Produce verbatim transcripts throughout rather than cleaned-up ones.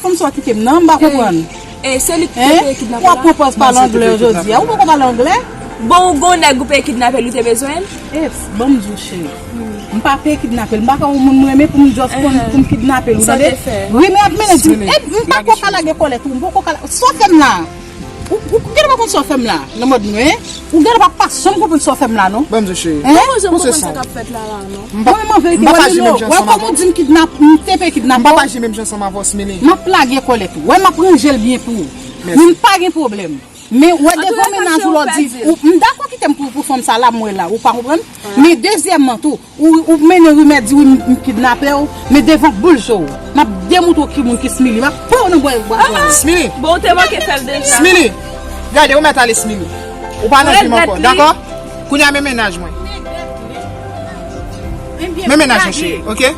Kòmsi w kite m nan, m pa konprann. E, e, se li ki te peye kidnapè la? W ap pran pòz pale anglè jodi a. Ou poko pale anglè? Bon, ou gon nèg ou peye kidnapè l, ou te bezwen l? E, ban m di w, cheri. M pa peye kidnapè l. M pa ka yon moun m renmen pou m just konn pou m kidnape l, ou tande? Rimè ap mennen di m, e, m pa ko ka lage kòlèt ou, m poko ka la-, sa w fè m la. Ou, ou genlè pa konn sa w fè m la, nan mòd mwen, en? Ou genlè pa, pa janm konprann sa w fè m la, non. Ban m di w, cheri. Hein? Kòman w janm konprann sa k ap fèt la, la, non? M pa, mwen, m anverite, m pa janm menm jan ansanm avè w. Wè kòman w di m kidnap, m te peye kidnapè w. M pa pa janm menm jan ansanm avè w, Smiley. M ap lage kòlèt ou. Wè, m ap ranje l byen pou ou. Mèsi. Men m pa gen pwoblèm. Men wè, devan mennaj ou la, w di, ou, m dakò kite m pou, pou fanm sa la, m wè la, ou pa konprann? Men dezyèmman tou, ou, ou mennen rimè di wi m, m kidnapè w, men devan boul je w, m ap demoutre w ki moun ki Smiley, m ap pran w nan bwa, bwa. Smiley! Bon, ou te manke fè l deja. Smiley! Gade, ou mèt ale, Smiley. Ou pa nan vi m ankò, dakò? Kounye a men mennaj mwen. Men mennaj mwen, cheri, oke?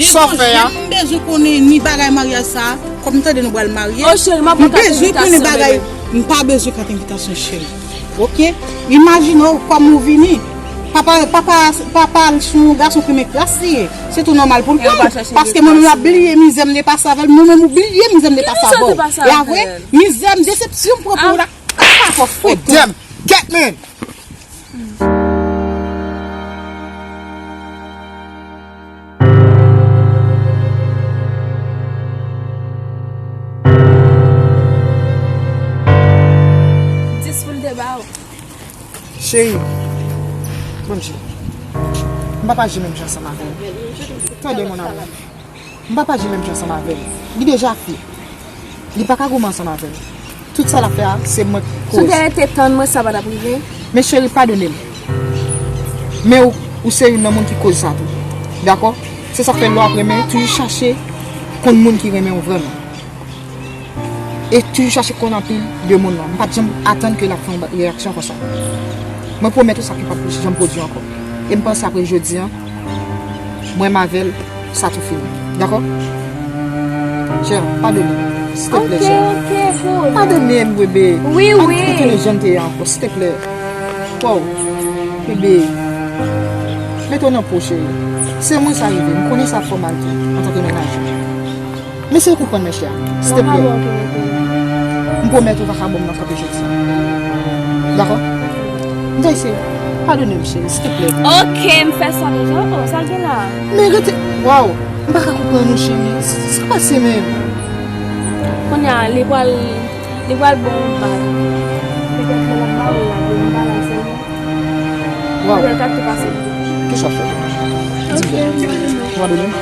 Sa w fè a? M bezwen konnen ni bagay maryaj sa, kòm m tande nou pral marye. Oh, cheri, m ap pran kat envitasyon, bebe. M bezwen konnen bagay, m pa bezwen kat envitasyon, cheri. Oke? Imajine w kòman w vini. Papa, papa, papa l se yon gason ki renmen kras li ye. Se tou nòmal pou l pran w. Paske mwen menm m ap bliye mizè m te pase avè l, mwen menm ou bliye mizè m te pase avè w. E a vre, mizè m, desepsyon m pran pou ou la, pa fò fwete. Oh, damn! Get man! Dis pou l te ba w. Cheri, ban m cheri. M pa pa janm menm jan ansanm avè w. Tande, mon amour. M pa pa janm menm jan ansanm avè l. Li deja fye. Li pa ka goumen ansanm avè m. Tout sa l ap fè a, se mwen k koz. Si w te rete tann mwen, sa pa t ap rive. Men cheri, padone m. Men ou, ou se youn nan moun ki koz sa tou. Dakò? Se sa k fè lè w ap renmen, toujou chache konn moun ki renmen w vrèman. E toujou chache konn anpil de moun nan. M pa t janm atann ke l ap fè yon reyaksyon konsa. Mwen pwomèt ou sa ki p ap janm pwodui ankò. E m panse apre jodi a, mwen m avè l, sa tou fini. Dakò? Chè, padone m. Silteplè, chè. Ok, ok, cool. Padone m, bebe. Wi, wi. Ann retounen jan n te ye ankò, silteplè. Wow. Bebe. Mete w nan po, cheri. Se mwen sa rive. M konnen sa fè w mal tou, antanke mennaj ou. Men se w konprann, men chè. Silteplè. Ok, ok. M pwomèt ou pa ka ban m nan kanpe jodi a. Dakò? M ta eseye. Padone m, cheri, silteplè. Ok, m fè sa deja. Oh, sa l gen la? Men rete. Waw! M pa ka konprann ou, cheri. Sa pase menm? Kounye a, li pral, li pral bon bal. Petèt lè l ap ba ou la, li pral sèlman. Waw. Petèt l ap tou pase. Kisa w fè? Di m. Ou pa donnen?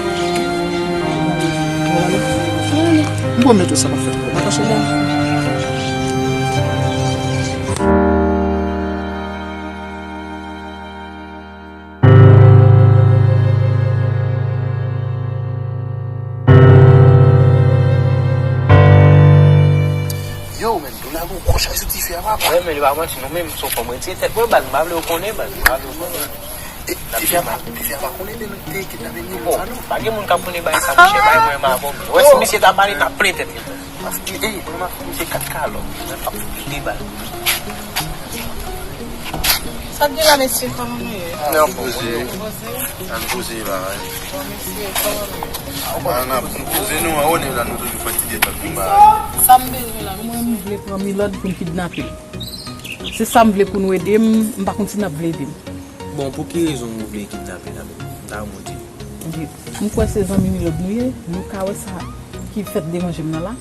Ou pa donnen? M pwomèt ou sa p ap fèt ankò. Pa fache non. Yo, men, Dola gon gwo chay sou dife a, papa. Wi, men li pa manti, non, men m se yon fanm retire tèt mwen, baz, m pa vle yo konnen, baz, m pa vle yo konnen. E, dife a pa, dife a pa konnen de nou te kidnape Milo sa, non? Pa gen moun k ap konnen bagay sa, monchè, bay mwen m avè w. Wè, si misye ta pale, n ap plen tèt li. Paske, e, mwen m ap fout misye kat kalòt, mwen ap fout li de bal. Sa k gen la, mesye, kòman nou ye? N ap poze. Poze? N ap poze la, wi. Bon, mesye, kòman nou ye? A, n ap poze nou an, o, la, nou toujou fè ti detant nou ba. Sa m bezwen la, mwen, m vle pran Milòd pou m kidnape l. Se sa m vle pou nou ede m, m pa konn si n ap vle ede m. Bon, pou ki rezon ou vle kidnape l la menm? M ta renmen w di m. Ok. M kwè se zanmi Milòd nou ye, nou ka wè sa ki fèt deranje m nan la.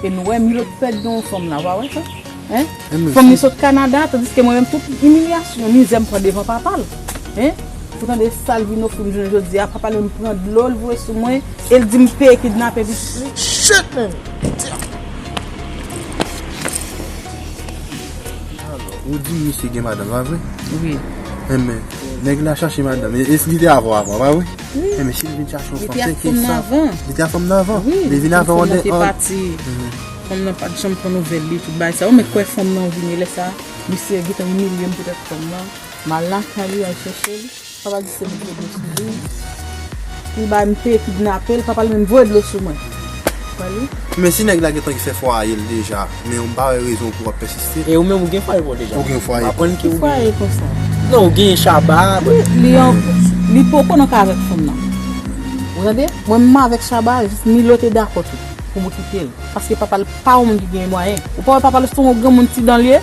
E nou wè Milòd pèdi yon fanm la, ou pa wè sa? Hein? Fanm li sot Kanada, tandiske mwen menm tout imilyasyon, mizè m pran devan papa l. Hein? Pou tande sa l vin ofri m jounen jodi a, papa l menm pran dlo, l voye sou mwen, e l di m peye kidnape pitit li. Shit, man! Alò, ou di m misye gen madanm, pa vre? Wi. Enben, nèg la chache madanm. E, e li te avè w avan, pa vre? Wi. Enben, si li vin chache yon fanm, se ke sa. Li te ak fanm nan avan. Li te ak fanm nan avan. Wi, li vin avè w an de. Fanm nan te pati. Fanm nan pa t janm pran nouvèl li, tout bagay sa yo. Men kwè fanm nan vini lè sa, misye gentan imilye m poutèt fanm nan. M al lakay li, al chèche li. Papa di se mwen ki voye dlo sou li. Li ba m peye kidnape l, papa l menm voye dlo sou mwen. Wè li? Men si nèg la gentan fè fwaye l deja, men ou pa wè rezon pou w ap pèsiste. E ou menm ou gen fwaye pou w deja. Ou gen fwaye. Aprann ki ou gen. Fwaye konsa. Non, ou gen Chaba. Li, li an, li poko nan kay avèk fanm nan. Ou tande? Mwen menm avèk Chaba, jis Milo te dakò tou. pou kite l. Paske papa l pa yon moun ki gen mwayen. Ou pa wè papa l se yon granmoun ti dan l ye?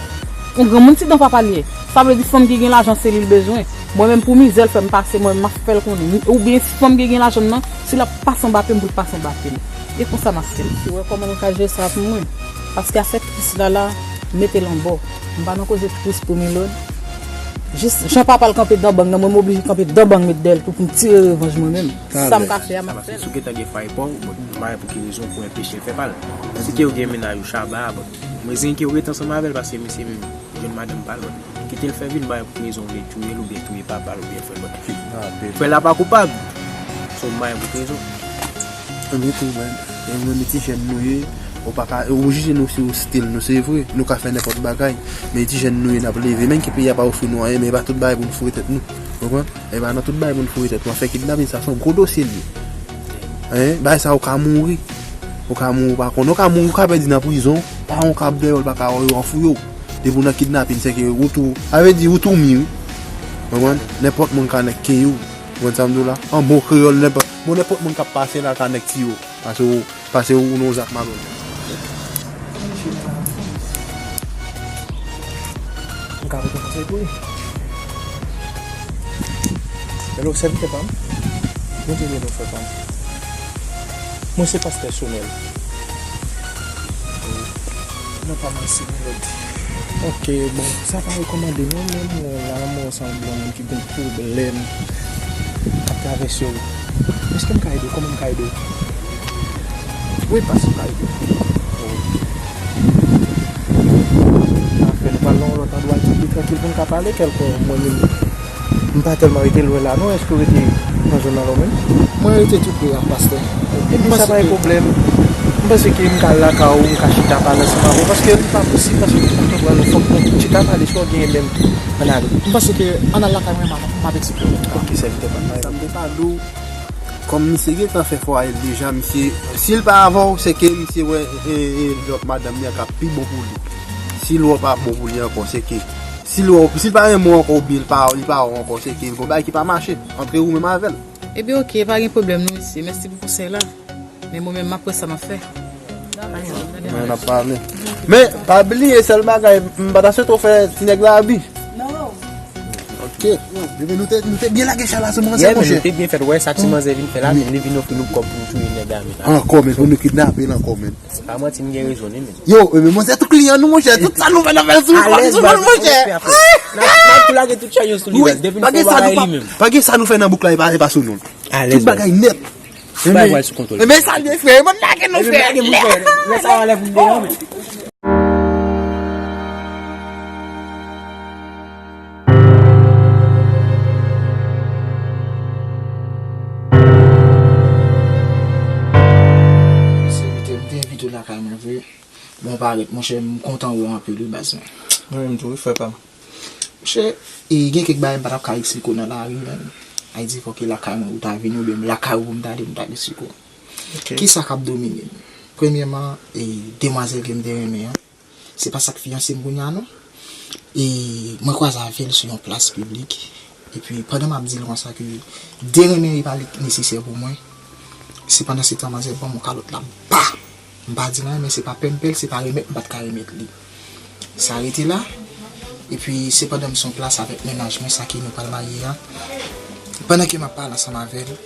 Yon granmoun ti dan papa l ye. Sa vle di fanm ki gen lajan se li l bezwen. Mwen menm pou mizè l fè m pase, mwen menm m ap fè l konnen. Oubyen si fanm ki gen lajan nan, si l ap pase anba pye m pou l pase anba pye m. E konsa m ap fè l. Ou wè kòman nou ka jere sa pou mwen? Paske afè tris la la, mete l anbò. M pa nan koze tris pou Milod. Jis jan papa l kanpe dan bang nan, mwen m oblije kanpe dan bang met dèyè l tou pou m tire revanj mwen menm. Sa m ka fè a, m ap fè l. Si w gentan gen fay pa w, bon, m pa wè pou ki rezon pou enpeche l fè pa l. Si ke yo gen mennaj ou Shabba, bon, mwen zen ke yo rete ansanm avè l paske misye menm jwenn madanm pa l, bon. Kite l fè vi l, m pa wè pou ki rezon w vle touye l oubyen touye papa l oubyen frè l, bon. Frè l la pa koupab. So, m pa wè pou ki rezon. Ann tou, men, e nou menm ti jèn nou ye, ou pa ka, ou jije nou sou stil nou, se vre, nou ka fè nenpòt bagay. Men ti jèn nou ye, n ap leve, menm ke peyi a pa ofri nou anyen, men e pa tout bagay pou nou foure tèt nou. Konprann? E pa nan tout bagay pou nou foure tèt nou. Afè kidnapin sa se yon gwo dosye l ye. Hein? Bagay sa ou ka mouri. Ou ka mouri, ou pa konnen. Ou ka mouri, ou ka pèdi nan prizon. Paran w ka ap dèyè w, l pa ka wè w, yo anfouye w. Depi w nan kidnapin, se ke ou tou, sa vle di ou tou mi, wi. Konprann? Nenpòt moun ka nèk ke ou. Ou konprann sa m di w la? An bon kreyòl, nenpòt, bon, nenpòt moun k ap pase la ka nèk ti yo. Pase w, pase w nan zak malonèt. M ka pote konsèy pou li. Hello, sèvitè pa m. Bondye beni w, frè pa m. Mwen se pastè Sonèl. Non pa m se Melody. Ok, bon, sa pa rekòmande non, men mwen la, mwen sanble yon moun ki gen pwoblèm ap travèse yo. Èske m ka ede w? Kòman m ka ede w? Wi, pastè, m ka ede w. Anfen, nou pral nan yon lòt andwa ki pi trankil pou n ka pale kèlkonk. Mwen menm, m pa tèlman rete lwen la non. Èske w rete nan zòn nan la w menm? Mwen rete tou pre a, pastè. Ebyen, sa pa gen pwoblèm. M panse ke m ka al lakay ou, m ka chita pale ansanm avè w, paske li pa posib, paske tout kote w pral, fòk nou chita pale, si w genyen menm, ann ale. M panse ke ann al lakay mwen, m ap, m ap eksplike w. Ok, sèvitè pa m. Sa m te pale w, kòm misye gentan fè fwaye l deja, misye, si l pa avè w, se ke misye wè, e, e, lòt madanm li an k ap pi bon pou li. Si l wè w pa bon pou li ankò, se ke, si l wè w, si l pa renmen w ankò oubyen li pa, li pa wè w ankò, se ke gon bagay ki pa mache antre ou menm avè l. Ebyen, ok, pa gen pwoblèm non, mesye. Mèsi pou konsèy la. Men mwen menm, m ap wè sa m ap fè. Mwen ap pale. Men, pa bliye, sèl bagay, m pa ta swete w fè ti nèg la abi. Non. Ok. Bebe, nou te, nou te byen lage chay la sou manzè, monchè. Men nou te byen fèt, wè sa ti manzè vin fè la, men li vin ofri nou kòb pou nou touye nèg la, men. Ankò, men, pou nou kidnape l ankò, men. Pa manti, m gen rezon, wi, men. Yo, men manzè, tout kliyan nou, monchè, tout sa nou fè, nou fè sou, sou nou, monchè. N ap, n ap tou lage tout chay yo sou li, baz. Depi n fè bagay li menm. Pa gen sa nou fè nan bouk la, e pa, e pa sou nou. Tout bagay nèt. Bay wal sou kontwòl. Ebyen, salye, frè. Ebyen, lage nou, frè. Lage nou, frè. Lè sa a lè pou m deyò, men. Sèvitè, m te envite w lakay mwen vre. Bon, parèt, monchè, m kontan wè w anpil, wi, baz mwen. Mwen menm tou, wi, frè pa m. Monchè, e gen kèk bagay m pa t ap ka eksplike w nan lari, menm. Ay di fòk e lakay mwen ou ta vini, oubyen lakay ou pou m t ale, m t al eksplike w. Ok. Kisa k ap domine m? Premyèman, e, demwazèl ke m te renmen an, se pa sa k fiyanse m kounye a, non. E mwen kwaze avè l sou yon plas piblik. Epi, pandan m ap di l konsa ke de renmen li pa nesesè pou mwen, se pandan se tan manzè ban m yon kalòt la, ba! M pa di l anyen, men se pa pè m pè l, se pa remèt m pa t ka remèt li. Sa rete la. Epi, se pandan m sou yon plas avèk mennaj mwen, sa ki nou pral marye a. Pandan ke m ap pale ansanm avè l,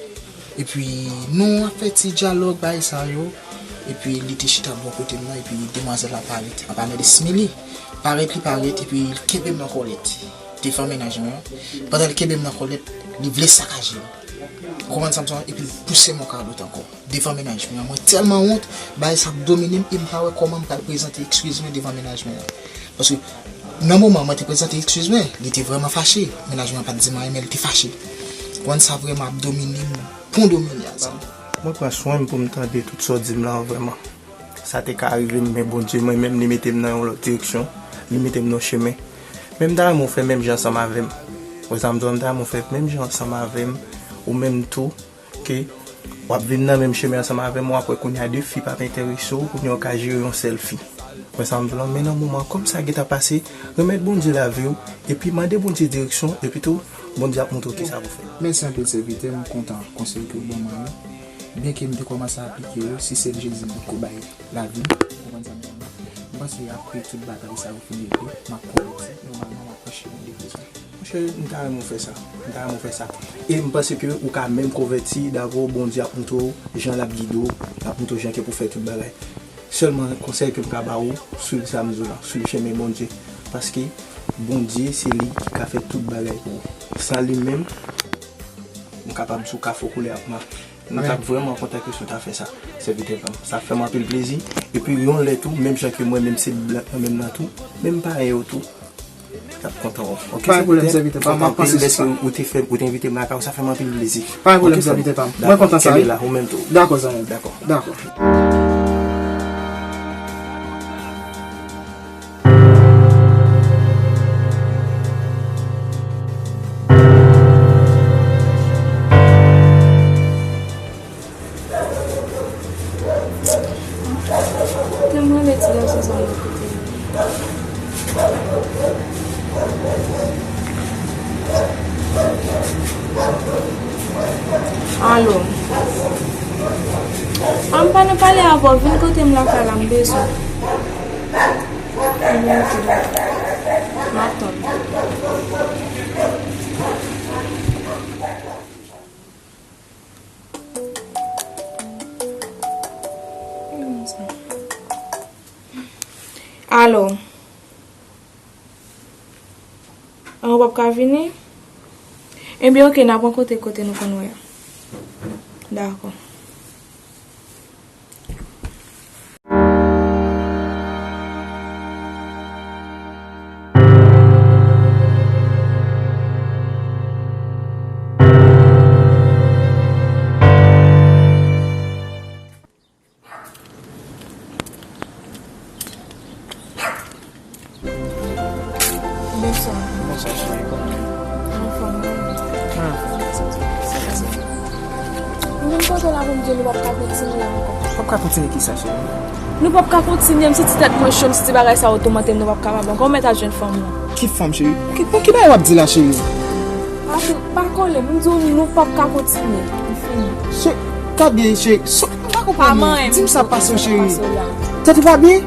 epi nou ap fè ti dyalòg, bagay sa yo. Epi, li te chita bò kote m nan, epi demwazèl la parèt. An palan de Smiley. Parèt, li parèt, epi l kenbe m nan kòlèt. Devan mennaj mwen an. Pandan l kenbe m nan kòlèt, li vle sakaje m. Ou konprann sa m di w? Epi l pouse m yon kalòt ankò. Devan mennaj mwen an. Mwen tèlman wont, bagay sa ap domine m e m pa wè kòman m pral prezante eskiz mwen devan mennaj mwen an. Paske nan moman mwen te prezante eskiz mwen, li te vrèman fache. Mennaj mwen an pa t di m anyen, men li te fache. Ou konprann, sa vrèman ap domine m, bon domine a, zanmi. Mwen pran swen m pou m tande tout sa w di m la, vrèman. Sa te ka rive m, men Bondye, mwen menm, li mete m nan yon lòt direksyon, li mete m nan yon chemen. Men m ta renmen w fè menm jan ansanm avè m. Ou konprann sa m di w, m ta renmen w fè menm jan ansanm avè m, ou menm tou. Ke w ap vin nan menm chemen ansanm avè m, w ap wè kounye a de fi p ap enterese w, kounye a w ka jere yon sèl fi. Mwen sa m di w la, men nan moman kòm sa gentan pase, remèt Bondye lavi w, epi mande Bondye direksyon, epi tou, Bondye ap montre w kisa pou fè. Mèsi anpil sèvitè, m kontan konsèy ke w ban mwen yo. Byenke m te kòmanse aplike yo, si sèl Jezi potko bay lavi m, ou konprann sa m di la? M panse apre tout batay sa yo fin regle, m ap konvèti, nòmalman m ap pran chemen de Kris la. Monchè, m ta renmen w fè sa. M ta renmen w fè sa. E m panse ke ou ka menm konvèti, dabò Bondye ap montre w jan l ap gide w, l ap montre w jan ke pou fè tout bagay. Sèlman konsèy ke m ka ba ou, swiv sa m di w la, swiv chemen Bondye. Paske Bondye se li ki ka fè tout bagay pou ou. San li menm, m kapab di w kafou koulè ak ma. Nou t ap vrèman kontan ke si w ta fè sa, sèvitè pa m. Sa fè m anpil plezi. Epi yon lè tou, menm jan ke mwen menm se blan mwen menm nan tou, menm parèy ou tou, t ap kontan wè w. Ok, pa gen pwoblèm, sèvitè pa m, m ap panse sou sa. Lèske ou te fè, ou te envite m lakay ou, sa fè m anpil plezi. Pa gen pwoblèm, sèvitè pa m. Mwen kontan sa, wi. Kenbe la, ou menm tou. Dakò, zanmi m. Dakò. Dakò. Te m rele ti gason sa nan kote l. Alo. A, m pa nan pale avè w, vin kote m lakay la, m bezwen w. M ap tann. Alo. An, ou p ap ka vini? Ebyen, oke, n ap rankontre kote nou konn wè a. Dakò. Bonswa. Bonswa, cheri, kòman w ye? Anfòm, wi. Mwen anfòm, sa k pase? Sa k pase? Mwen konn kote w la pou m di w nou p ap ka kontinye ankò. W ap ka kontinye kisa, cheri? Nou p ap ka kontinye, m santi tèt mwen cho, m santi bagay sa yo toumante m, nou p ap kapab ankò. Ou mèt al jwenn fanm ou an. Ki fanm, cheri? Ki, ki bagay w ap di la, cheri? Pa, pa kole m, m di w nou p ap ka kontinye. M fini. Che, ta byen, cheri. So, m pa konprann. Di m sa k pase w, cheri. Tèt ou pa byen?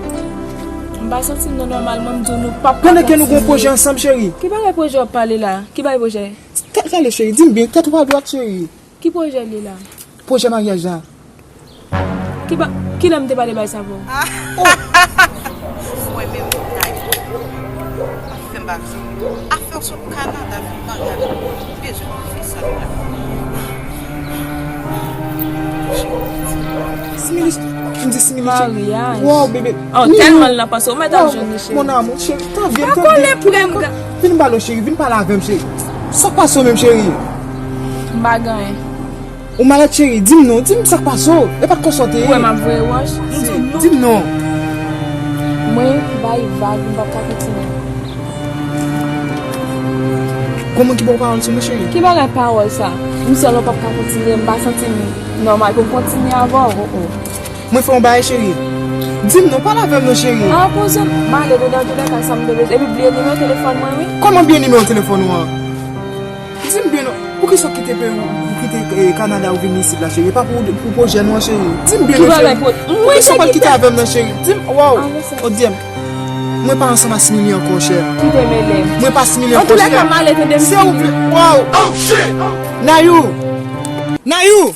M pa santi m nan nòmal, mwen m di w nou p ap ka kontinye. Pandan ke nou gon pwojè ansanm, cheri. Ki bagay pwojè w ap pale la? Ki bagay pwojè? Tèt, tande, cheri, di m byen, tèt ou pa dwat, cheri. Ki pwojè l ye la? Pwojè maryaj la. Ki ba, kilè m te pale bagay sa pou ou? Ou wè menm bagay. Ap fè m bak sa. Afè w sot Kanada vin maryaj. Bezwen fè sa la. Simili, m di simili, cheri. Maryaj. Wow, bebe. Oh, tèlman l nan panse w mèt al jwenn li, cheri. Mon amour, cheri, ta vin, ta vin. Pa kole prè m. Vin pale, cheri, vin pale avè m, cheri. Sa k pase w menm, cheri? M pa gen anyen. Ou malad, cheri? Di m non, di m sa k pase w. E pa t konsa w te ye. Ou wè m ap voye wòch? M di w non. Di m non. Mwen bay vag, m p ap ka kontinye. Gon moun ki ba w pawòl sou mwen, cheri? Ki bagay pawòl sa? M sèl, ou p ap ka kontinye, m pa santi m nòmal pou m kontinye avè w, oh, oh. Mwen fè yon bagay, cheri? Di m non, pale avè m non, cheri. A, poze m, m ale, nan toulèka, sa m te bezwen. Epi bliye nimewo telefòn mwen, wi. Kòman bliye nimewo telefòn ou an? Di m byen non, poukisa w kite peyi w, ou kite, eh, Kanada, ou vin isit la, cheri? E pa pou, pou pwojè nou an, cheri. Di m byen non, cheri. Poukisa w pral kite avè m nan, cheri? Di m, waw, odyèm. Mwen pa ansanm ak Simili ankò, chè. Kite mele m. Mwen pa Simili ankò, chè. Antoulèka, m ale, tande m. Silvouplè, waw. Nayou! Nayou!